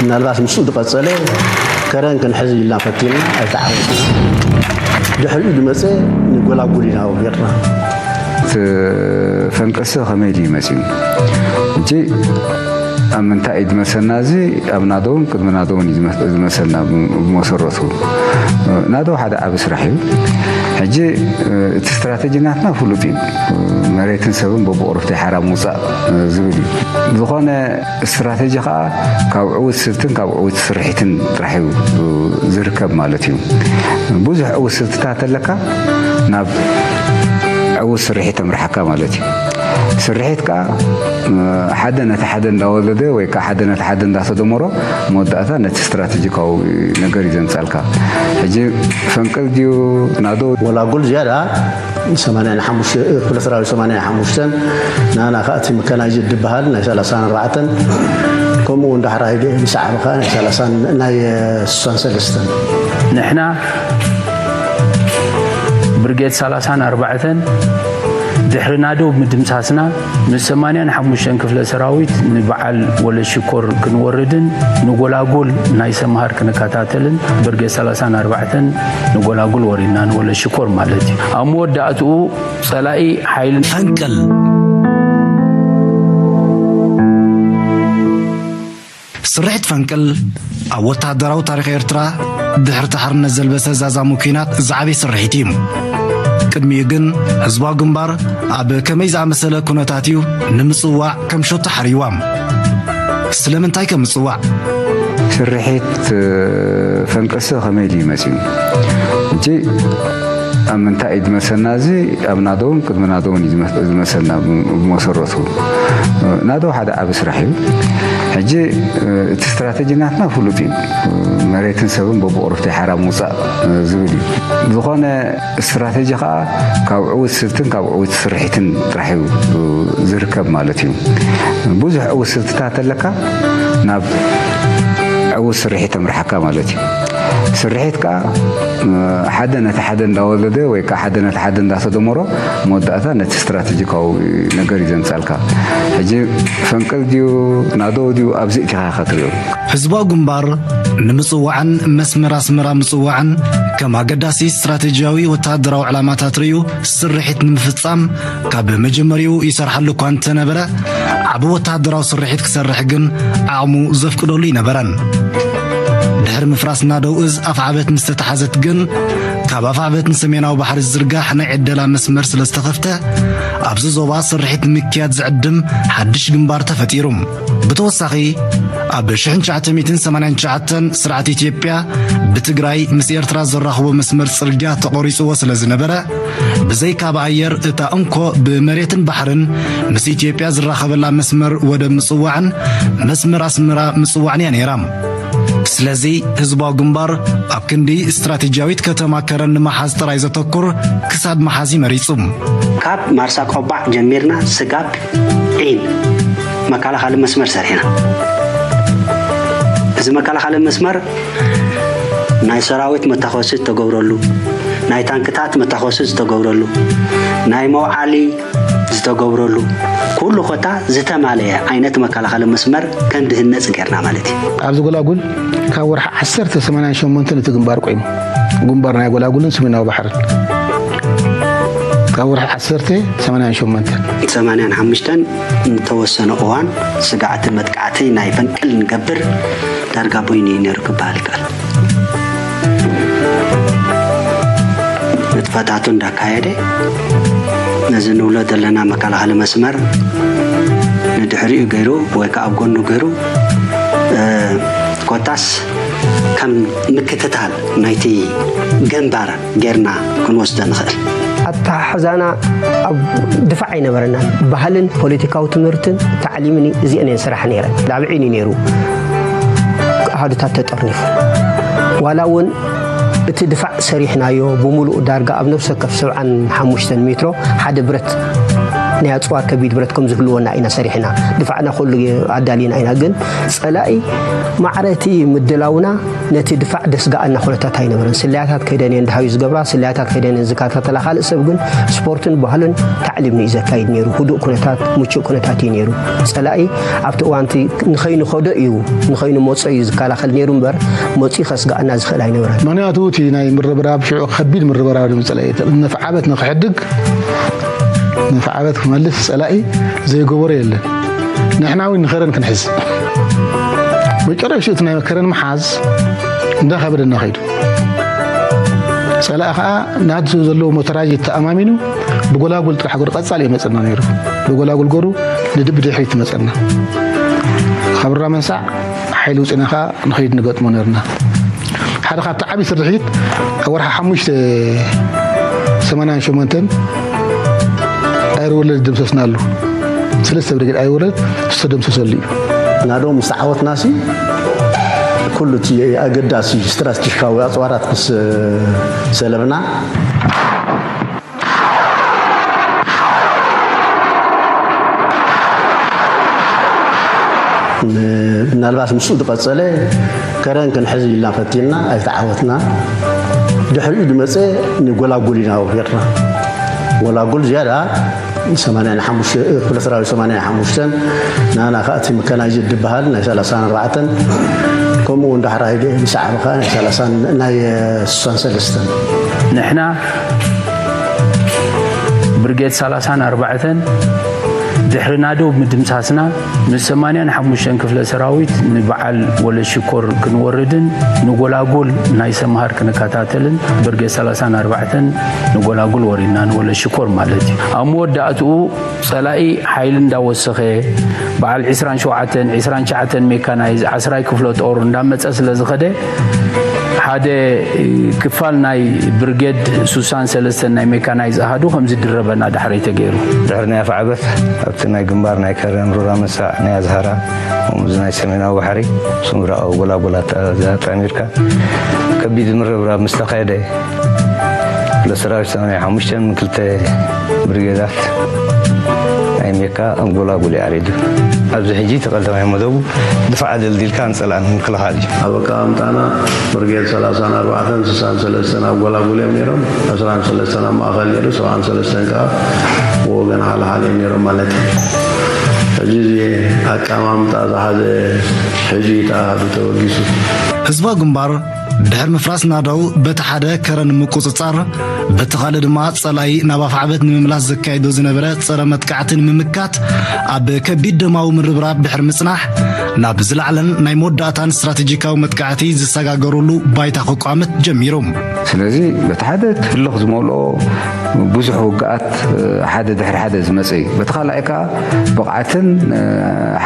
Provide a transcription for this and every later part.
ምናልባት ምስኡ ዝቐጸለ ከረን ክንሕዝ ኢልና ፈቲና ኣይተዓረስና። ድሕሪኡ ዝመጸ ንጎላጉል ኢና ወጊርና። እቲ ፈንቅልሲ ከመይ ድዩ መፅዩ? ሕጂ ኣብ ምንታይ እዩ ዝመሰልና? እዚ ኣብ ናደውን ቅድሚ ናደውን እዩ ዝመ- ዝመሰልና። ብመሰረቱ ናደው ሓደ ዓቢ ስራሕ እዩ። ሕጂ እቲ ስትራተጂ ናትና ፍሉጥ እዩ። መሬትን ሰብን በብቕሩፍቲ ሓራ ምውፃእ ዝብል እዩ። ዝኾነ ስትራተጂ ከዓ ካብ ዕውት ስልትን ካብ ዕውት ስርሒትን ጥራሕ እዩ ዝርከብ ማለት እዩ። ብዙሕ ዕውት ስልትታት ኣለካ ናብ ዕውት ስርሒት ተምርሓካ ማለት እዩ። ስርሒት ከዓ ሓደ ነቲ ሓደ እንዳወለደ ወይ ከዓ ሓደ ነቲ ሓደ እንዳተደመሮ መወዳእታ ነቲ ስትራተጂካዊ ነገር እዩ ዘምፃልካ። ሕጂ ፈንቅል ድዩ ናዶ? ጎላጉል ዝያዳ ሰማንያን ሓሙሽተ ክፍለ ሰራዊት ሰማንያን ሓሙሽተን፣ ንኣና ከዓ እቲ መካናይዝድ ዝበሃል ናይ ሰላሳን ኣርባዕተን፣ ከምኡ እውን ዳሕራይ ብሰዓቢ ከዓ ናይ ሰላሳን ናይ ስሳን ሰለስተን። ንሕና ብርጌድ ሰላሳን ኣርባዕተን ድሕሪ ናደው ምድምሳስና ምስ ሰማንያን ሓሙሽተን ክፍለ ሰራዊት ንበዓል ወለሽኮር ክንወርድን ንጎላጎል ናይ ሰምሃር ክንከታተልን ብርጌድ ሰላሳን ኣርባዕተን ንጎላጉል ወሪድና ንወለሽኮር ማለት እዩ። ኣብ መወዳእትኡ ጸላኢ ሓይል ፈንቅል ስርሒት ፈንቅል ኣብ ወተሃደራዊ ታሪኽ ኤርትራ ድሕሪ እቲ ሓርነት ዘልበሰ ዛዛሙ ኲናት ዝዓበየ ስርሒት እዩ። ቅድሚኡ ግን ህዝባዊ ግንባር ኣብ ከመይ ዝኣመሰለ ኩነታት እዩ ንምጽዋዕ ከም ሸቶ ሓርይዋ? ስለምንታይ ከም ምጽዋዕ? ስርሒት ፈንቅልሲ ከመይ ድዩ መፅዩ? ሕጂ ኣብ ምንታይ እዩ ዝመሰልና? እዚ ኣብ ናደውን ቅድሚ ናደውን እዩ ዝመ- ዝመሰልና። ብመሰረቱ ናደው ሓደ ዓቢ ስራሕ እዩ። ሕጂ እቲ ስትራተጂ ናትና ፍሉጥ እዩ። መሬትን ሰብን በብቕሩፍቲ ሓራ ምውፃእ ዝብል እዩ። ዝኾነ ስትራተጂ ከዓ ካብ ዕውት ስልትን ካብ ዕውት ስርሒትን ጥራሕ እዩ ዝርከብ ማለት እዩ። ብዙሕ ዕውት ስልትታት ኣለካ ናብ ዕውት ስርሒት ተምርሓካ ማለት እዩ። ስርሒት ከዓ ሓደ ነቲ ሓደ እንዳወለደ ወይ ከዓ ሓደ ነቲ ሓደ እንዳተደመሮ መወዳእታ ነቲ ስትራተጂካዊ ነገር እዩ ዘምፃልካ። ሕጂ ፈንቅል ድዩ ናዶ ድዩ ኣብዚ እቲኻ ኢኻ ትሪኦ። ህዝባዊ ግንባር ንምጽዋዕን መስመር ኣስመራ ምጽዋዕን ከም ኣገዳሲ ስትራተጂያዊ ወተሃደራዊ ዕላማታት ርእዩ ስርሒት ንምፍጻም ካብ መጀመሪኡ ይሰርሓሉ እኳ እንተነበረ፣ ዓቢ ወተሃደራዊ ስርሒት ክሰርሕ ግን ዓቕሙ ዘፍቅደሉ ኣይነበረን። ድሕሪ ምፍራስ ናደው እዝ ኣፍዓበት ምስ ተተሓዘት ግን ካብ ኣፍዓበት ንሰሜናዊ ባሕሪ ዝዝርጋሕ ናይ ዕደላ መስመር ስለ ዝተኸፍተ ኣብዚ ዞባ ስርሒት ንምክያድ ዝዕድም ሓድሽ ግንባር ተፈጢሩ። ብተወሳኺ ኣብ ሽሕን ትሽዓተ ሚእትን ሰማንያን ትሽዓተን ስርዓት ኢትዮጵያ ብትግራይ ምስ ኤርትራ ዘራኽቦ መስመር ጽርግያ ተቖሪጽዎ ስለ ዝነበረ ብዘይካ ብኣየር እታ እንኮ ብመሬትን ባሕርን ምስ ኢትዮጵያ ዝራኸበላ መስመር ወደብ ምጽዋዕን መስመር ኣስመራ ምጽዋዕን እያ ነይራ። ስለዚ ህዝባዊ ግንባር ኣብ ክንዲ ስትራቴጂያዊት ከተማ ከረን ንምሓዝ ጥራይ ዘተኩር ክሳብ ምሓዝ እዩ መሪጹ። ካብ ማርሳ ቆባዕ ጀሚርና ስጋብ ዒን መከላኸሊ መስመር ሰሪሕና። እዚ መከላኸሊ መስመር ናይ ሰራዊት መታኾሲ ዝተገብረሉ፣ ናይ ታንክታት መታኾሲ ዝተገብረሉ፣ ናይ መውዓሊ ዝተገብረሉ፣ ኩሉ ኮታ ዝተማለየ ዓይነት መከላኸሊ መስመር ከም ድህነፅ ጌርና ማለት እዩ። ኣብዚ ጎላጉል ካብ ወርሒ ዓሰርተ ሰማንያን ሸሞንተን እቲ ግንባር ቆይሙ። ግንባር ናይ ጎላጉልን ሰሜናዊ ባሕርን ካብ ወርሒ ዓሰርተ ሰማንያን ሸሞንተን። ሰማንያን ሓሙሽተን ንተወሰነ እዋን ስጋዕቲ መጥቃዕቲ ናይ ፈንቅል ንገብር ዳርጋ በይኑ እዩ ነይሩ ክበሃል ይከኣል። ንጥፈታቱ እንዳካየደ ነዚ ንብሎ ዘለና መከላኸሊ መስመር ንድሕሪኡ ገይሩ ወይ ከዓ ኣብ ጎኑ ገይሩ ኮታስ ከም ምክትታል ናይቲ ግንባር ጌርና ክንወስዶ ንኽእል። ኣተሓሕዛና ኣብ ድፋዕ ኣይነበረናን። ባህልን ፖለቲካዊ ትምህርትን ታዕሊምን እዚአን እየን ስራሕ ነይረን። ላብዒን እዩ ነይሩ ኣሃዱታት ተጠርኒፉ። ዋላ እውን እቲ ድፋዕ ሰሪሕናዮ ብምሉኡ ዳርጋ ኣብ ነፍሲ ወከፍ ሰብዓን ሓሙሽተን ሜትሮ ሓደ ብረት ናይ ኣጽዋር ከቢድ ብረት ከም ዝህልወና ኢና ሰሪሕና። ድፋዕና ኩሉ ኣዳሊና ኢና። ግን ጸላኢ ማዕረቲ ምድላውና ነቲ ድፋዕ ደስጋኣና ኩነታት ኣይነበረን። ስለያታት ከይደን እየን ድሃዩ ዝገብራ፣ ስለያታት ከይደን እየን ዝከታተላ። ካልእ ሰብ ግን ስፖርትን ባህልን ታዕሊምን እዩ ዘካይድ ነይሩ። ህዱእ ኩነታት፣ ምቹእ ኩነታት እዩ ነይሩ። ጸላኢ ኣብቲ እዋንቲ ንኸይንኸዶ እዩ፣ ንኸይንመጾ እዩ ዝከላኸል ነይሩ እምበር፣ መጺኡ ከስጋኣና ዝኽእል ኣይነበረን። ምኽንያቱ እቲ ናይ ምርብራብ ሽዑ ከቢድ ምርብራብ ድምፅለ ነፍዓበት ንክሕድግ ነፍዓበት ክመልስ ፀላኢ ዘይገበሮ የለን። ንሕና እውን ንኸረን ክንሕዝ መጨረሽኡ እቲ ናይ ከረን ምሓዝ እንዳኸበደና ከይዱ። ፀላኢ ከዓ ናቱ ዘለዎ ሞተራይዝ ተኣማሚኑ ብጎላጉል ጥራሕ ገሩ ቀፃሊ ይመፀና ነይሩ። ብጎላጉል ገሩ ንድብ ድሕሪት መፀና። ካብ ራ መንሳዕ ሓይሊ ውፅና ከዓ ንኸይድ ንገጥሞ ነርና። ሓደ ካብቲ ዓብዪ ስርሒት ኣብ ወርሓ ሓሙሽተ ሰማንያን ሸሞንተን ኣይርወለድ ደምሰስናሉ። ሰለስተ ብርጌድ ኣይርወለድ ዝተደምሰሰሉ እዩ። ናዶ ምስ ተዓወትናሲ ኩሉ እቲ ኣገዳሲ ስትራቴጂካዊ ኣፅዋራት ምስ ሰለብና፣ ምናልባት ምስኡ ዝቐጸለ ከረን ክንሕዝ ኢልና ፈቲንና ኣይተዓወትና። ድሕሪኡ ዝመጸ ንጎላጉል ኢና ወፊርና። ጎላጉል ዝያዳ ሰማንያን ሓሙሽተ፣ ክፍለ ሰራዊት ሰማንያን ሓሙሽተን፣ ናና ከዓ እቲ መካናይዝድ ዝበሃል ናይ ሰላሳን ኣርባዕተን፣ ከምኡ እውን ዳሕራይ ምስ ዓበኻ ናይ ሰላሳን ናይ ስሳን ሰለስተን። ንሕና ብርጌድ ሰላሳን ኣርባዕተን ድሕሪ ናደው ምድምሳስና፣ ምስ ሰማንያን ሓሙሽተን ክፍለ ሰራዊት ንበዓል ወለሽኮር ክንወርድን ንጎላጉል ናይ ሰምሃር ክንከታተልን፣ ብርጌድ ሰላሳን ኣርባዕተን ንጎላጉል ወሪድና፣ ንወለሽኮር ማለት እዩ። ኣብ መወዳእትኡ ጸላኢ ሓይሊ እንዳወሰኸ፣ በዓል ዕስራን ሸውዓተን፣ ዕስራን ትሽዓተን ሜካናይዝ፣ ዓስራይ ክፍለ ጦር እንዳመጸ ስለ ዝኸደ፣ ሓደ ክፋል ናይ ብርጌድ ስሳን ሰለስተን ናይ ሜካናይዝ ኣሃዱ ከም ዝድረበና ዳሕረይ ተገይሩ። ድሕሪ ናይ ኣፍዓበት ኣብቲ ናይ ግንባር ናይ ከረን፣ ሩራ፣ መሳዕ፣ ናይ ኣዝሃራ፣ ከምኡ ናይ ሰሜናዊ ባሕሪ፣ ስምራዊ ጎላጎላት ኣጣሚርካ ከቢድ ምርብራብ ምስ ተኻየደ፣ ለሰራዊት ሰማንያ ሓሙሽተን ክልተ ብርጌዳት ናይ ሜካ ኣብ ጎላጉል እዩ ዓሪዱ። ኣብዚ ሕጂ እቲ ቀዳማይ መደቡ ድፋዕ ደልዲልካ ንጸላእን ምክልኻል እዩ። ኣብ ኣቀማምጣና ብርጌድ ሰላሳን ኣርባዕተን ስሳን ሰለስተን ኣብ ጎላጉል እዮም ነይሮም። ዕስራን ሰለስተን ኣብ ማእኸል ነይሩ፣ ሰብዓን ሰለስተን ከዓ ብወገን ሓለሓለ እዮም ነይሮም ማለት እዩ። ሕጂ እዚ ኣቀማምጣ ዝሓዘ ሕጂ እዩ ተዋሂዱ ተበጊሱ። ህዝባዊ ግንባር ድሕሪ ምፍራስ ናደው በቲ ሓደ ከረን ምቁጽጻር፣ በቲ ካልእ ድማ ጸላኢ ናብ ኣፍዓበት ንምምላስ ዘካይዶ ዝነበረ ጸረ መጥቃዕቲ ንምምካት ኣብ ከቢድ ደማዊ ምርብራብ ድሕሪ ምጽናሕ፣ ናብ ዝለዓለን ናይ መወዳእታን ስትራቴጂካዊ መጥቃዕቲ ዝሰጋገሩሉ ባይታ ክቋመት ጀሚሩ። ስለዚ በቲ ሓደ ህልኽ ዝመልኦ ብዙሕ ውግኣት ሓደ ድሕሪ ሓደ ዝመጸ እዩ። በቲ ካልኣይ ከኣ ብቕዓትን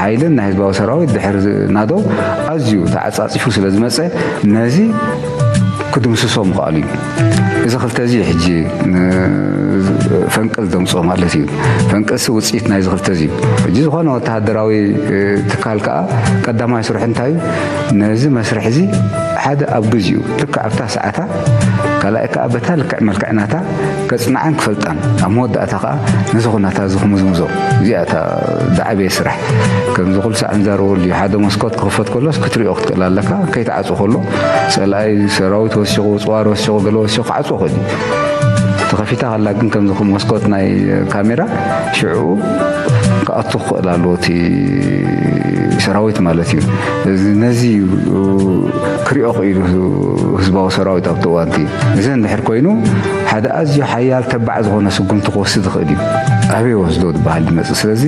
ሓይልን ናይ ህዝባዊ ሰራዊት ድሕሪ ናደው ኣዝዩ ተዓጻጺፉ ስለ ዝመጸ፣ ነዚ ክድምስሶ ምኽኣሉ እዩ። እዚ ክልተ እዚ ሕጂ ን-፣ ፈንቅል ዘምጽኦ ማለት እዩ። ፈንቅልሲ ውጽኢት ናይዚ ክልተ እዚ እዩ። ሕጂ ዝኾነ ወተሃደራዊ፣ እ፣ ትካል ከኣ ቀዳማይ ስርሑ እንታይ እዩ? ነዚ መስርሕ እዚ ሓደ ኣብ ግዚኡ፣ ልክዕ ኣብታ ሰዓታ፣ ካልኣይ ከኣ በታ ልክዕ መልክዕ ናታ ከጽንዓን ክፈልጣን፣ ኣብ መወዳእታ ከኣ ነዚ ኩነታት እዚ ክምዝምዞ። እዚኣ እታ ዝዓበየ ስራሕ። ከምዚ ኩሉ ሳዕ ንዛረበሉ እዩ። ሓደ መስኮት ክኽፈት ከሎስ ክትሪኦ ክትክእል ኣለካ። ከይትዓጹ ከሎ፣ ጸላኢ ሰራዊት ወሲኹ፣ ጽዋር ወሲኹ፣ ገለ ወሲኹ ክዓጹ ይኽእል እዩ። ተኸፊታ ከላ ግን ከምዚ መስኮት ናይ ካሜራ ሽዑ ክኣቱ ክኽእል ኣለዎ እቲ ሰራዊት ማለት እዩ። እዚ፣ ነዚ እዩ ክሪኦ ክኢሉ ህዝባዊ ሰራዊት ኣብቲ እዋንቲ። እዚ እንድሕር ኮይኑ ሓደ ኣዝዩ ሓያል ተባዕ ዝኾነ ስጉምቲ ክወስድ ይኽእል እዩ። ኣበይ ወስዶ ዝበሃል ዝመጽእ። ስለዚ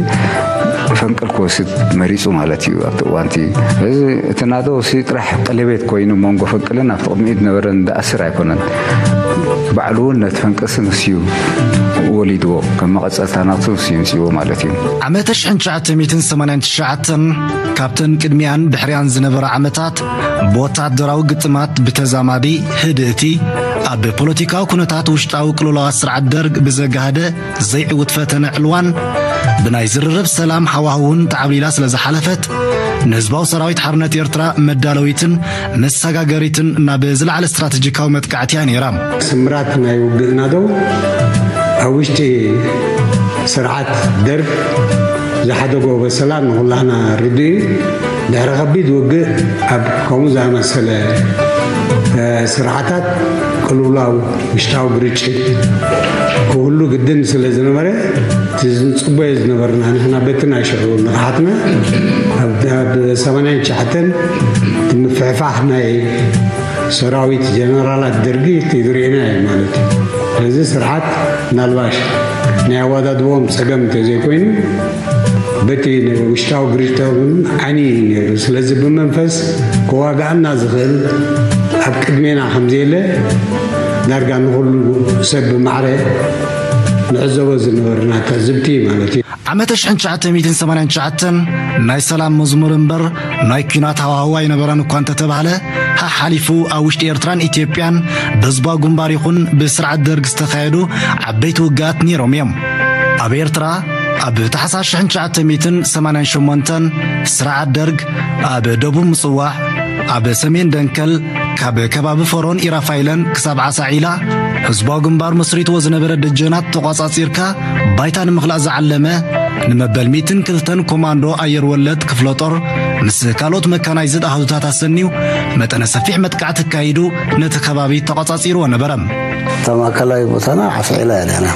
ፈንቅል ክወስድ መሪጹ ማለት እዩ ኣብቲ እዋንቲ። ስለዚ እቲ ናደው ሲ ጥራሕ ቀለቤት ኮይኑ መንጎ ፈንቅልን ኣብቲ ቅድሚኡ ዝነበረን ዝኣስር ኣይኮነን። ባዕሉ እውን ነቲ ፈንቅልሲ ንሱ እዩ ወሊድዎ፣ ከም መቐጸልታ ናቱ ንሱ እዩ ኣምጺእዎ ማለት እዩ። ዓመተ ሽሕን ትሽዓተ ሚእትን ሰማንያን ትሽዓተን ካብተን ቅድሚኣን ድሕሪኣን ዝነበራ ዓመታት ብወተሃደራዊ ግጥማት ብተዛማዲ ህድእቲ፣ ኣብ ፖለቲካዊ ኩነታት ውሽጣዊ ቅልውላዋት ስርዓት ደርግ ብዘጋህደ ዘይዕዉት ፈተነ ዕልዋን ብናይ ዝርርብ ሰላም ሃዋህውን ተዓብሊላ ስለ ዝሓለፈት፣ ንህዝባዊ ሰራዊት ሓርነት ኤርትራ መዳለዊትን መሰጋገሪትን ናብ ዝለዓለ ስትራተጂካዊ መጥቃዕቲ እያ ነይራ። ስምራት ናይ ውግእ ናደው ኣብ ውሽጢ ስርዓት ደርግ ዝሓደጎ በሰላ ንኹላህና ርዱእ እዩ። ድሕሪ ከቢድ ውግእ ኣብ ከምኡ ዝኣመሰለ ስርዓታት ቅልውላው፣ ውሽጣዊ ግርጭት ክህሉ ግድን ስለ ዝነበረ፣ እቲ ዝንጽቦዮ ዝነበርና ንሕና በቲ ናይ ሽዑ ንቕሓትና ኣብ ሰማንያን ትሽዓተን እቲ ምፍሕፋሕ ናይ ሰራዊት ጀነራላት ደርጊ ርኢና እዩ ማለት እዩ። ስለዚ ስርዓት ምናልባሽ ናይ ኣወዳድቦም ጸገም እንተዘይኮይኑ፣ በቲ ውሽጣዊ ግርጭት እውን ዓኒ እዩ ነይሩ። ስለዚ ብመንፈስ ክዋጋኣና ዝኽእል ኣብ ቅድሜና ከምዘየለ ዳርጋ ንኹሉ ሰብ ብማዕረ ንዕዘቦ ዝነበርና ትዕዝብቲ ማለት እዩ። ዓመተ ሽሕን ትሽዓተ ሚእትን ሰማንያን ትሽዓተን ናይ ሰላም መዝሙር እምበር ናይ ኲናት ሃዋህው ኣይነበረን እኳ እንተተባህለ፣ ሓሓሊፉ ኣብ ውሽጢ ኤርትራን ኢትዮጵያን ብህዝባዊ ግንባር ይኹን ብስርዓት ደርግ ዝተኻየዱ ዓበይቲ ውግኣት ነይሮም እዮም። ኣብ ኤርትራ ኣብ ታሕሳስ ሽሕን ትሽዓተ ሚእትን ሰማንያን ሸሞንተን ስርዓት ደርግ ኣብ ደቡብ ምጽዋዕ፣ ኣብ ሰሜን ደንከል፣ ካብ ከባቢ ፈሮን ኢራፋይለን ክሳብ ዓሳዒላ ህዝባዊ ግንባር መስሪትዎ ዝነበረ ደጀናት ተቋጻጺርካ ባይታ ንምኽላእ ዝዓለመ፣ ንመበል ሚእትን ክልተን ኮማንዶ ኣየር ወለድ ክፍለ ጦር ምስ ካልኦት መካናይዝድ ኣሃዱታት ኣሰንዩ መጠነ ሰፊሕ መጥቃዕቲ ኣካይዱ ነቲ ከባቢ ተቋጻጺርዎ ነበረ። እታ ማእከላይ ቦታና ዓሳዒላ እያ ነይራ።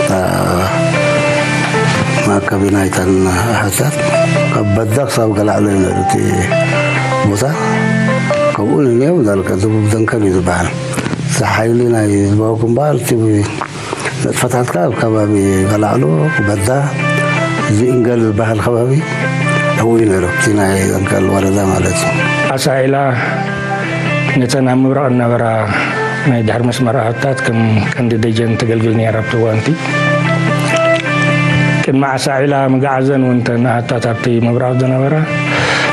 እታ መኣከቢ ናይተን ኣሃታት ካብ በዳ ክሳብ ገላዕሎ እዩ ነይሩ እቲ ቦታ። ከምኡ ንኔው ዳርጋ ደቡብ ደንከል እዩ ዝበሃል። እቲ ሓይሊ ናይ ህዝባዊ ግንባር እቲ ንጥፈታትካ ኣብ ከባቢ ገላዕሎ፣ በዳ፣ እዚ ኢንገል ዝበሃል ከባቢ ኣብኡ እዩ ነይሩ። እቲ ናይ ደንከል ወረዳ ማለት እዩ። ዓሳዒላ ነተን ኣብ ምብራቕ ዝነበራ ናይ ድሕሪ መስመር ኣሃታት ከም ቀንዲ ደጀን ተገልግል ነይራ ኣብቲ እዋንቲ። ቅድሚ ዓሳዒላ ምግዓዘን እውን እተን ኣሃታት ኣብቲ ምብራቕ ዝነበራ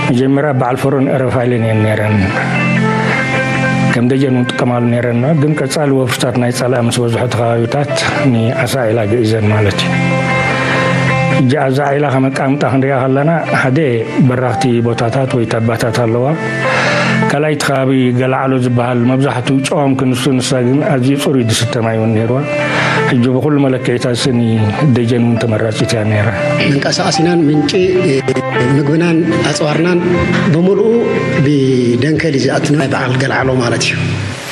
መጀመርያ በዓል ፈሮን ኢራፋይልን እየን ነይረን። ከም ደጀን እውን ጥቀማሉ ነይረን። ግን ቀጻሊ ወፍርታት ናይ ጸላኢ ምስ በዝሖ እቲ ከባቢታት ንዓሳዒላ ገኢዘን ማለት እዩ። ሕጂ ዓሳዒላ ከም ኣቀማምጣ ክንሪኣ ከለና ሓደ በራኽቲ ቦታታት ወይ ታባታት ኣለዋ። ካልኣይ እቲ ከባቢ ገላዕሎ ዝበሃል መብዛሕትኡ ጨዋም ክንሱ ንሳ ግን ኣዝዩ ጽሩይ ዝስተ ማይ እውን ነይርዋ። ሕጂ ብኹሉ መለክዒታት ስኒ ደጀን እውን ተመራጺት እያ ነይራ። መንቀሳቐሲናን ምንጪ ምግብናን ኣጽዋርናን ብምልኡ ብደንከል እዩ ዝኣቱ፣ ናይ በዓል ገላዕሎ ማለት እዩ።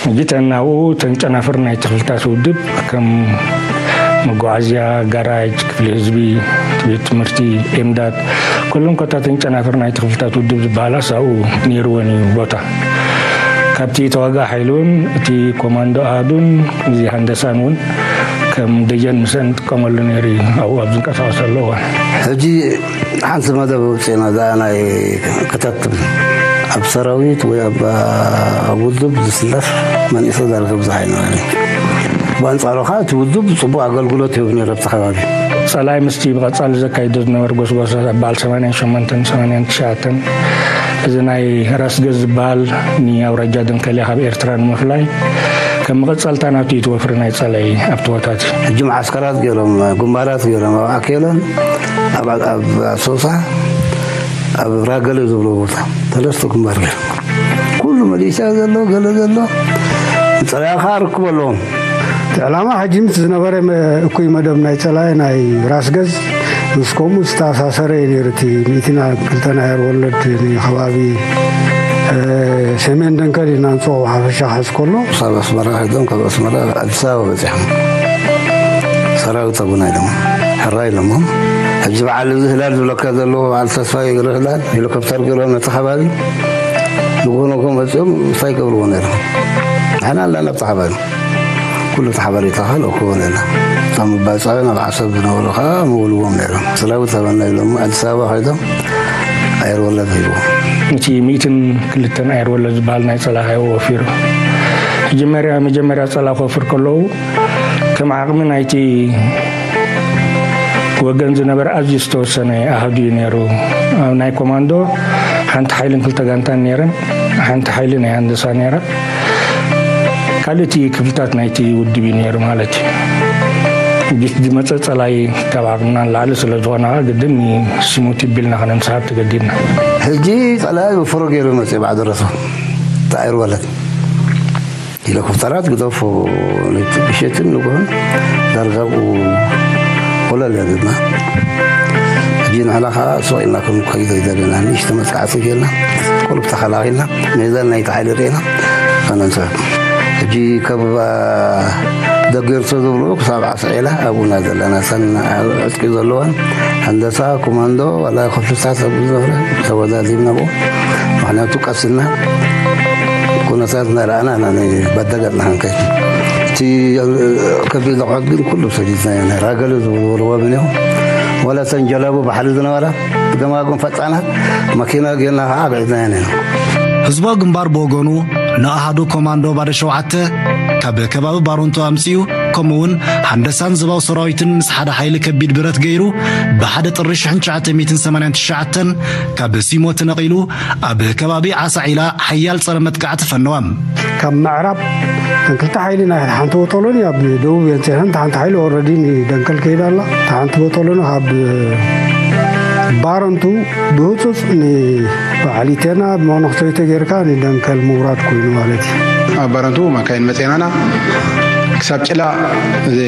ሕጂ ተን ኣብኡ ተን ጨናፍር ናይ ተኽልታት ውድብ ከም መጓዓዝያ፣ ጋራጅ፣ ክፍሊ ህዝቢ፣ ቤት ትምህርቲ፣ ኤምዳት፣ ኩሎም ኮታ ተን ጨናፍር ናይ ተኽልታት ውድብ ዝበሃላስ ኣብኡ ነይርወን እዩ ቦታ። ካብቲ ተዋጋ ሓይሊ እውን እቲ ኮማንዶ ኣሃዱን እዚ ሃንደሳን እውን ከም ደጀን ምስአን ንጥቀመሉ ነይሩ እዩ ኣብኡ ኣብ ዝንቀሳቐሰሉ እዋን። ሕጂ ሓንቲ መደብ ኣውፂእና፣ እዛ ናይ ክተት ትብል ኣብ ሰራዊት ወይ ኣብ፣ ኣብ ውድብ ዝስለፍ መንእሰይ ዳርጋ ብዙሕ ኣይነበረን። ብኣንፃሩ ከዓ እቲ ውድብ ፅቡቅ ኣገልግሎት ይህብ ነይሩ ኣብቲ ከባቢ። ፀላኢ ምስቲ ብቐፃሊ ዘካይዶ ዝነበረ ጎስጓሳት ኣብ በዓል ሰማንያን ሸሞንተን ሰማንያን ትሽዓተን እዚ ናይ ራስ ገዝ ዝበሃል ንኣውራጃ ደንከልያ ካብ ኤርትራ ንምፍላይ ከም መቐጸልታ ናቱ እዩ እቲ ወፍሪ ናይ ጸላኢ ኣብቲ ቦታት እዩ። ሕጂ መዓስከራት ገይሮም፣ ግንባራት ገይሮም፣ ኣብ ዓኬለን፣ ኣብ፣ ኣብ ኣሶሳ፣ ኣብ ራገለ ዝብሎ ቦታ ሰለስተ ግንባር ገይሮም። ኩሉ መሌሽያ ዘሎ፣ ገለ ዘሎ፣ ጸላኢ ከኣ ርክብ ኣለዎም። እቲ ዕላማ ሕጂ ምስ ዝነበረ መ-፣ እኩይ መደብ ናይ ጸላኢ ናይ ራስ ገዝ ምስ ከምኡ ዝተኣሳሰረ እዩ ነይሩ። እቲ ሚእትን ክልተን ኣየር ወለድ ንከባቢ፣ እ፣ ሰሜን ደንከል ኢና ንጽውዖ ሓፈሻ ክሕዝ ከሎ። ካብ ኣስመራ ከይዶም፣ ካብ ኣስመራ ኣዲስ ኣበባ በጺሖም። ሰራዊት ኣቡና ኢሎሞ፣ ሕራይ ኢሎሞ። ሕጂ በዓል እዚ ህላል ዝብለካ ዘለዎ በዓል ተስፋይ እግሪ ህላል ሄሊኮፕተር ገይሮም ነቲ ከባቢ ንግሆ ንግሆ መጺኦም እንታይ ይገብርዎ ነይሮም? ንሕና ኣለና ኣብቲ ከባቢ። ኩሉ እቲ ሓበሬታ ከኣ ንእክቦ ነርና። እቶም መባጽዕ ናብ ዓሰብ ዝነበሩ ከኣ ምውልዎም ነይሮም። ሰራዊት ሃበና ኢሎም ኣዲስ ኣበባ ከይዶም ኣየር ወለድ ሂብዎም። እቲ ሚእትን ክልተን ኣየር ወለድ ዝበሃል ናይ ጸላኢ ወፊሩ። መጀመርያ፣ መጀመርያ ጸላኢ ክወፍር ከለዉ ከም ዓቕሚ ናይቲ ወገን ዝነበረ ኣዝዩ ዝተወሰነ ኣሃዱ እዩ ነይሩ። ኣብ ናይ ኮማንዶ ሓንቲ ሓይልን ክልተ ጋንታን ነይረን። ሓንቲ ሓይሊ ናይ ሃንደሳ ነይራ። ካልእቲ ክፍልታት ናይቲ ውድብ እዩ ነይሩ ማለት እዩ። ግስ ዝመጸ ጸላኢ ካብ ዓቕምና ንላዕሊ ስለ ዝኾነ፣ ግድን ስሙት ቢልና ከነንስሓብ ተገዲድና። ሕጂ ጸላኢ ብፍሮ ገይሩ መጽእ፣ ብዓደረሶ ተኣይር ወለድ። ሄሊኮፕተራት ግደፎ፣ ለይቲ ምሸትን ንግሆን ዳርጋ ኣብኡ ወለል ዘለና። ሕጂ ንሕና ከዓ ሱቕ ኢልና ክንከይድ ኣይደለና። ንእሽቶ መጥቃዕቲ ጌርና፣ ቁልፍ ተኸላኺልና፣ ሜዛን ናይቲ ሓይሊ ርኢና፣ ኣነንተ ሕጂ ካብ ደገርሶ ዝብልኡ ክሳብ ዓስዔላ ኣብኡና ዘለና። ሰን ዕጥቂ ዘለወን፣ ሃንደሳ፣ ኮማንዶ፣ ዋላ ክፍልታት ኣብኡ ዝነበረ ተወዳዲብና ብኡ። ምኽንያቱ ቀስና ኩነታት እናረኣና ኢና ንበደገጥና ክንከይድ። እቲ ከቢድ ኣቑሑት ግን ኩሉ ሰዲድናዮ። ናይ ራገለ ዝበልዎ ርዋብ እኒኦ። ዋላ እተን ጀላቡ ባሕሪ ዝነበራ ገማግም ፈጣናት መኪና ጌርና ከዓ ኣግዒዝናዮ ነይሩ። ህዝባዊ ግንባር ብወገኑ ንኣሃዱ ኮማንዶ ባዶ ሸውዓተ ካብ ከባቢ ባሮንቶ ኣምጺኡ፣ ከምኡውን ሃንደሳን ዞባዊ ሰራዊትን ምስ ሓደ ሓይሊ ከቢድ ብረት ገይሩ ብሓደ ጥሪ ሽሕን ትሽዓተ ሚእትን ሰማንያን ትሽዓተን ካብ ሲሞት ነቒሉ ኣብ ከባቢ ዓሳዒላ ሓያል ጸረ መጥቃዕቲ ፈነወ። ካብ ምዕራብ እተን ክልተ ሓይሊ ናይ ሓንቲ ወጠሎኒ ኣብ ደቡብ የንፅሐን ሓንቲ ሓይሊ ኦረዲ ንደንከል ከይዳ ኣላ። እታ ሓንቲ ወጠሎኒ ካብ ባረንቱ ብህፁፅ ንበዓሊቴና ብመነክሰይቶ ጌርካ ንደንከል ምውራድ ኮይኑ ማለት እዩ። ኣብ ባረንቱ መካይን መፅኤናና ክሳብ ጭላ፣ እዚ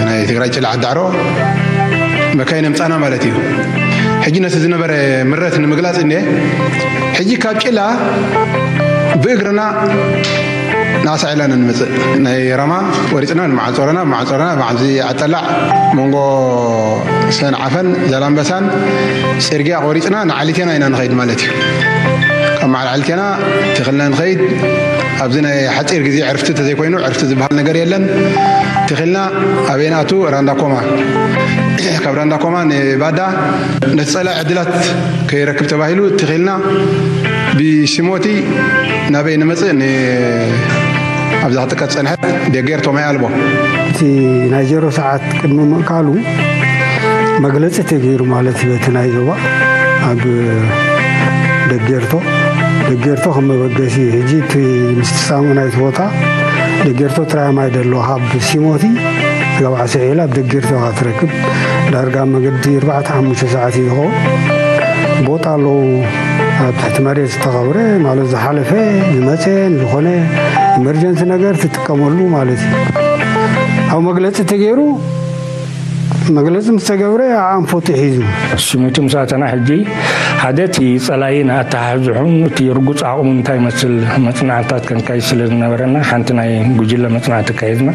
ናይ ትግራይ ጭላ ዓዳዕሮ መካይን ኣምፃና ማለት እዩ። ሕጂ ነቲ ዝነበረ ምረት ንምግላፅ እንደ ሕጂ ካብ ጭላ ብእግርና ንኣሳዒላ ንመፅእ። ናይ ራማ ቆሪፅና ንመዓል ጾረና፣ መዓል ጾረና፣ መዓልዚ ኣጠላዕ መንጎ ሰንዓፈን ዛላምበሳን ፅርግያ ቆሪፅና ንዓሊቴና ኢና ንኸይድ ማለት እዩ። ካብ መዓል ዓሊቴና ትኽልና ንኸይድ። ኣብዚ ናይ ሓፂር ግዜ ዕርፍቲ እንተዘይኮይኑ፣ ዕርፍቲ ዝበሃል ነገር የለን። ትኽልና ኣበይ ንኣቱ? ራንዳኮማ። ካብ ራንዳኮማ ንባዳ ነቲ ጸላኢ ዕድላት ከይረክብ ተባሂሉ ትኽልና ብሲሞቲ ናበይ ንመጽእ ን-፣ ኣብዛ ክጥቀት ጸንሐት ደጌርቶ ማይ ኣልቦ። እቲ ናይ ዜሮ ሰዓት ቅድሚ ምእካሉ መግለጺ ተገይሩ ማለት እዩ። በቲ ናይ ዞባ ኣብ ደጌርቶ፣ ደጌርቶ ከም መበገሲ እዩ። ሕጂ እቲ ምስቲ ሳሙናይት ቦታ ደጌርቶ ጥራይ ማይ ደሎ ካብ ሲሞቲ ክሳብ ዓስዒላ ኣብ ደጌርቶ ኢኻ ትረክብ። ዳርጋ መገዲ ኣርባዕተ ሓሙሽተ ሰዓት እዩ ዝኸውን። ቦጥ ኣለዉ። ኣብ ትሕቲ መሬት ዝተኸብረ ማለት ዝሓለፈ ዝመፀ ዝኾነ ኢመርጀንሲ ነገር ትጥቀመሉ ማለት እዩ። ኣብ መግለፂ ተገይሩ መግለፂ ምስ ተገብረ ኣንፈቱ ሒዙ። ሲሞቲ ምስ ኣተና ሕጂ ሓደ እቲ ጸላኢ ንኣተሓሕዝሑን እቲ ርጉጽ ዓቕሙ እንታይ ይመስል መጽናዕትታት ከንካይድ ስለ ዝነበረና ሓንቲ ናይ ጉጅለ መጽናዕቲ ኣካይድና።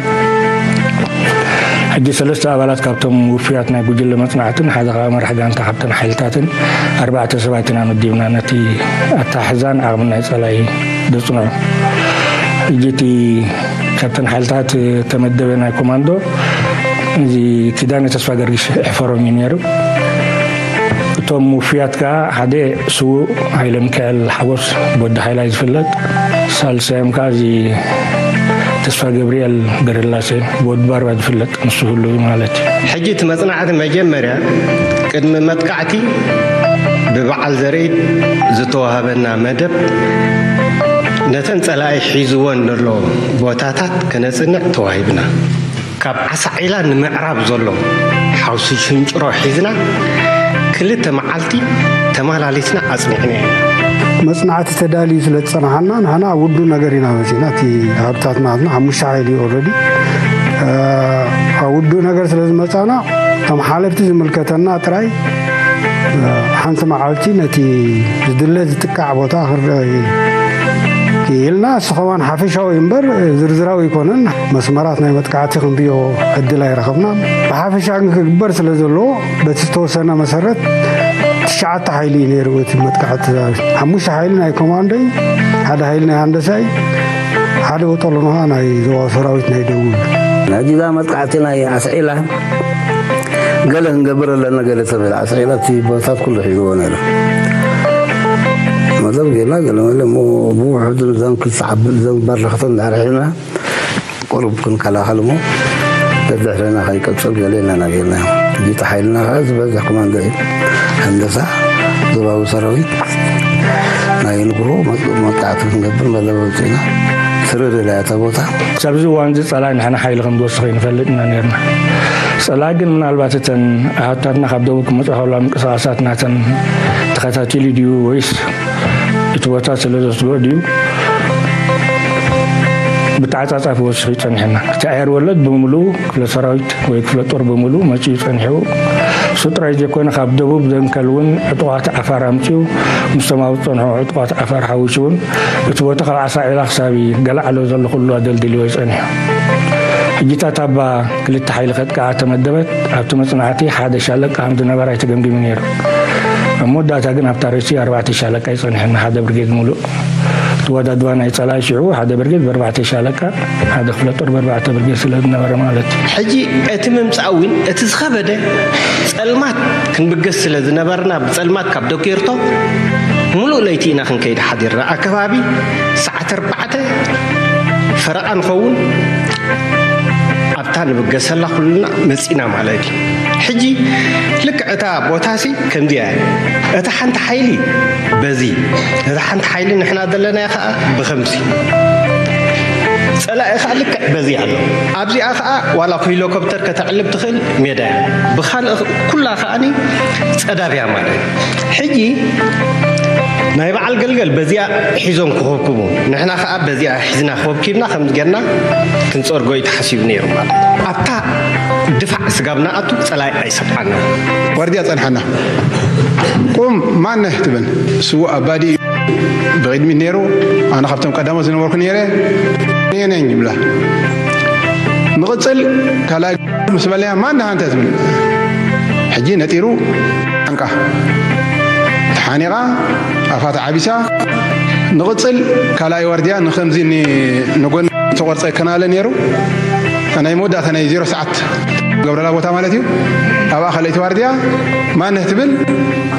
ሕጂ ሰለስተ ኣባላት ካብቶም ውፉያት ናይ ጉጅለ መጽናዕትን ሓደ ኸኣ መራሕ ጋንታ ካብተን ሓይልታትን ኣርባዕተ ሰባት ኢና መዲብና ነቲ ኣተሓሕዛን ዓቕምን ናይ ጸላኢ ዘጽንዖ። ሕጂ እቲ ካብተን ሓይልታት ተመደበ ናይ ኮማንዶ እዚ ኪዳነ ተስፋ ገርጊስ ሕፈሮም እዩ ነይሩ። እቶም ውፉያት ከኣ ሓደ ስዉእ ሃይለ ሚካኤል ሓጎስ ብወዲ ሃይላይ ዝፍለጥ፣ ሳልሳዮም ከኣ እዚ ተስፋ ገብርኤል ገረላሴ ብወዲ ባርባ ዝፍለጥ ንሱ ህሉው እዩ ማለት እዩ። ሕጂ እቲ መጽናዕቲ መጀመርያ ቅድሚ መጥቃዕቲ ብበዓል ዘርኢ ዝተዋህበና መደብ ነተን ጸላኢ ሒዝወን ዘሎ ቦታታት ከነጽንዕ ተዋሂብና። ካብ ዓሳዒላ ንምዕራብ ዘሎ ሓውሲ ሽንጭሮ ሒዝና ክልተ መዓልቲ ተመላሊስና ኣጽኒዕና ኢና። መጽናዕቲ ተዳልዩ ስለ ዝጸናሓና ንሕና ኣብ ውዱእ ነገር ኢና መጺና። እቲ ሃብታት ናትና ሓሙሽተ ሓይሊ እዩ ኦልሬዲ። ኣብ ውዱእ ነገር ስለ ዝመጻና እቶም ሓለፍቲ ዝምልከተና ጥራይ ሓንቲ መዓልቲ ነቲ ዝድለ ዝጥቃዕ ቦታ ክረአ ክኢልና። እሱ ከማን ሓፈሻዊ እምበር ዝርዝራዊ ኣይኮነን። መስመራት ናይ መጥቃዕቲ ክንሪኦ ዕድል ኣይረኸብናን። ብሓፈሻ ግን ክግበር ስለ ዘለዎ በቲ ዝተወሰነ መሰረት ትሽዓተ ሓይሊ እዩ ነይሩ እቲ መጥቃዕቲ። ሓሙሽተ ሓይሊ ናይ ኮማንዶይ፣ ሓደ ሓይሊ ናይ ሃንደሳይ፣ ሓደ ወጠሎንኻ ናይ ዞባዊ ሰራዊት ናይ ደቡብ። ሕጂ እዛ መጥቃዕቲ ናይ ኣስዒላ ገለ ክንገብር ኣለና ገለ ተበለ። ኣስዒላ እቲ ቦታታት ኩሉ ሒዝዎ ነይሩ። መደብ ጌርና ገለ መለ እሞ ብውሑድ እዞም ክልተ ዓቢ-፣ እዞም በረኽቲ እንዳርሒና ቁሩብ ክንከላኸል እሞ ደድሕረና ከይቀጽል ገለ ኢና ናጌርና። ሕጂ እቲ ሓይልና ከኣ ዝበዝሕ ኮማንዶ እዩ። ሃንደሳ፣ ዞባዊ ሰራዊት፣ ናይ ንግሆ መጥ-፣ መጥቃዕቲ ክንገብር መደብ ኣውጺእና። ስርር ኢላ እያ እታ ቦታ። ክሳብ እዚ እዋን እዚ ጸላኢ ንሕና ሓይሊ ከም ዝወስኽ ኣይንፈልጥ ኢና ነርና። ጸላኢ ግን ምናልባት እተን ኣሃዱታትና ካብ ደቡብ ክመጻ ከለዋ ምንቅስቓሳት ናተን ተኸታቲሉ ድዩ ወይስ እቲ ቦታ ስለ ዘስግኦ ድዩ? ብተዓጻጻፊ ወሲኹ እዩ ጸኒሑና። እቲ ኣየር ወለድ ብምሉኡ፣ ክፍለ ሰራዊት ወይ ክፍለ ጦር ብምሉኡ መጺኡ ጸኒሑ። እሱ ጥራይ ዘይኮነ፣ ካብ ደቡብ ደንከል እውን ዕጡቓት ዓፋር ኣምጺኡ ምስቶም ኣብ ዝጸንሑ ዕጡቓት ዓፋር ሓዊሱ እውን እቲ ቦታ ካብ ዓሳዒላ ክሳብ ገላዕሎ ዘሎ ኩሉ ኣደልዲልዎ እዩ ጸኒሑ። ሕጂታት ኣባ ክልተ ሓይሊ ከጥቅዓ ተመደበት። ኣብቲ መጽናዕቲ ሓደ ሻለቃ ከም ዝነበራ እዩ ተገምጊሙ ነይሩ። ኣብ መወዳእታ ግን ኣብታ ርእሲ ኣርባዕተ ሻለቃ እዩ ጸኒሑና፣ ሓደ ብርጌድ ሙሉእ። እቲ ወዳድባ ናይ ጸላኢ ሽዑ ሓደ ብርጌድ ብኣርባዕተ ሻለቃ፣ ሓደ ክፍለ ጦር ብኣርባዕተ ብርጌድ ስለ ዝነበረ ማለት እዩ። ሕጂ እቲ ምምጻእ እውን እቲ ዝኸበደ ጸልማት ክንብገስ ስለ ዝነበርና፣ ብጸልማት ካብ ደኬርቶ ሙሉእ ለይቲ ኢና ክንከይድ ሓዲርና። ኣከባቢ ሰዓት ኣርባዕተ ፈረቓ ንኸውን ኣብታ ንብገሰላ ኩልና መጺና ማለት እዩ። ሕጂ ልክዕ እታ ቦታሲ ከምዚኣ እያ። እታ ሓንቲ ሓይሊ በዚ፣ እታ ሓንቲ ሓይሊ ንሕና ዘለናዮ ኸኣ ብኸምዚ። ጸላኢ ኸኣ ልክዕ በዚ ኣሎ። ኣብዚኣ ኸኣ ዋላ ሄሊኮፕተር ከተዕልብ ትኽእል ሜዳ እያ። ብኻልእ ኩላ ኸኣኒ ጸዳብያ ማለት እዩ። ሕጂ ናይ በዓል ገልገል በዚኣ ሒዞም ክኾብኩቡ፣ ንሕና ኸኣ በዚኣ ሒዝና ክወኪብና ከም ጌርና ክንጸርጎ እዩ ተሓሲቡ ነይሩ ማለት እዩ። ኣብታ ድፋዕ ስጋብ ንኣቱ ጸላኢ ኣይሰብዓና። ዋርድያ ጸንሓና። ቁም ማነህ ትብል። ስዉእ ኣባዲ እዩ ብቕድሚት ነይሩ። ኣነ ካብቶም ቀዳሞት ዝነበርኩ ነይረ። እኔ ነኝ ይብላ። ንቕጽል ካልኣይ ምስ በለያ ማነህ ኣንተ ትብል። ሕጂ ነጢሩ፣ ሓንቃ ተሓኒቓ፣ ኣፋ ተዓቢሳ። ንቕጽል ካልኣይ ዋርድያ ንኸምዚ ን-፣ ንጎኒ ተቖርጸ ይከናለ ነይሩ። ናይ መወዳእታ ናይ ዜሮ ሰዓት ገብረላ ቦታ ማለት እዩ። ኣብኣ ካልኣይቲ ዋርድያ ማነህ ትብል፣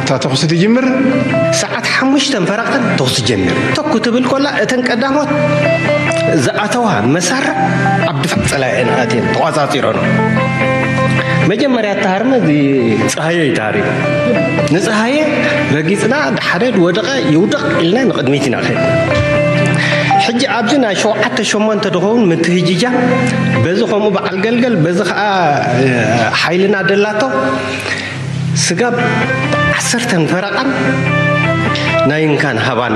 እታ ተኹሲ ትጅምር። ሰዓት ሓሙሽተን ፈረቓን ተኹሲ ጀሚሩ። ተኩ ትብል ኮላ እተን ቀዳሞት ዝኣተዋ መሳርዕ ኣብ ድፋዕ ጸላኢ እየን ኣትየን ተቋጻጺረን። መጀመርያ እተሃርመ እዚ ጸሃየ እዩ ተሃሪሙ። ንጸሃየ ረጊጽና ድሓደ ወደቐ ይውደቕ ኢልና ንቕድሚት ኢና ከይድና። ሕጂ ኣብዚ ናይ ሸውዓተ ሸሞንተ ድኸውን ምትህጅጃ፣ በዚ ከምኡ በዓል ገልገል፣ በዚ ኸኣ፣ እ፣ ሓይልና ደላቶ፣ ስጋብ ዓሰርተን ፈረቓን ናይ እንካን ሃባን